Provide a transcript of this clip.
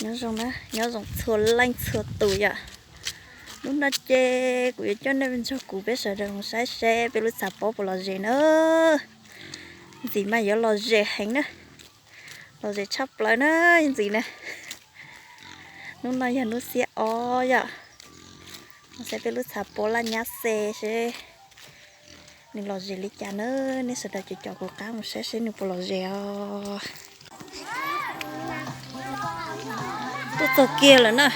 Nyob zoo na, nyob zoo txhua leej txhua tus yom. Hnub no ces kuv yuav coj nej nrog kuv peb sawv daws mus saib seb peb lub txhais pob puas lom zem na. Ntxiv mas yuav lom zem heev na, lom zem tshaj plaws na ntxiv na. Hnub no yog hnub xiab ob yom, mus saib peb lub txhais pob laj nyab xe seb nws lom zem li cas na. Nej sawv daws cov cov kuv qab mus saib seb nws puas lom zem os. Tuaj txog kiag lawm na.